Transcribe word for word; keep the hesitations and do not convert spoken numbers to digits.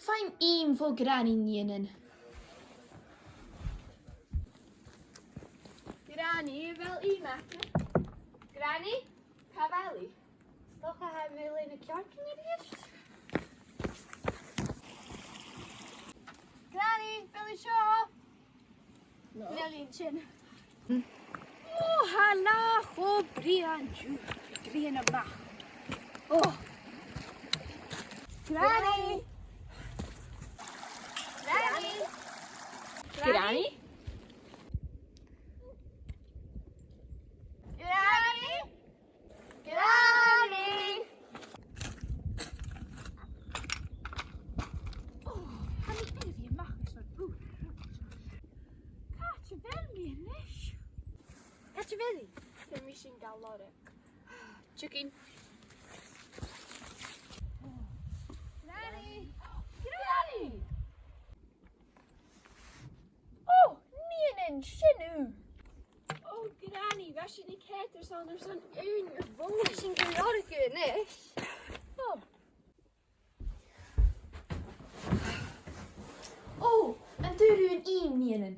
Feumaidh ìm bho Granny nigheanan. Granny, a bheil ìm agad? Granny, càit a bheil i? 'S dòcha a bheil i na cearcan a-rithist? Granny, a bheil i seo? No. Bheil i an sin? Ò, tha e cho brèagha an-diugh. Grèim a-mach. Ò. Granny! Granny! Granny! Granny! Granny! Ò, tha mi air a bhith a-mach às mo bhùth. Càit a bheil mi a-nis? Càit a bheil i? Feumaidh sinn a dhol a lorg. Tiugainn. Granny! Granny! Ò, nigheanan, sin thu! Ò, Granny, bha sinn a' coimhead airson, airson aon uair bhon. Tha sinn gu leòr a-nis. Ò. Ò, an d' fhuair thu an t-ìm, nigheanan?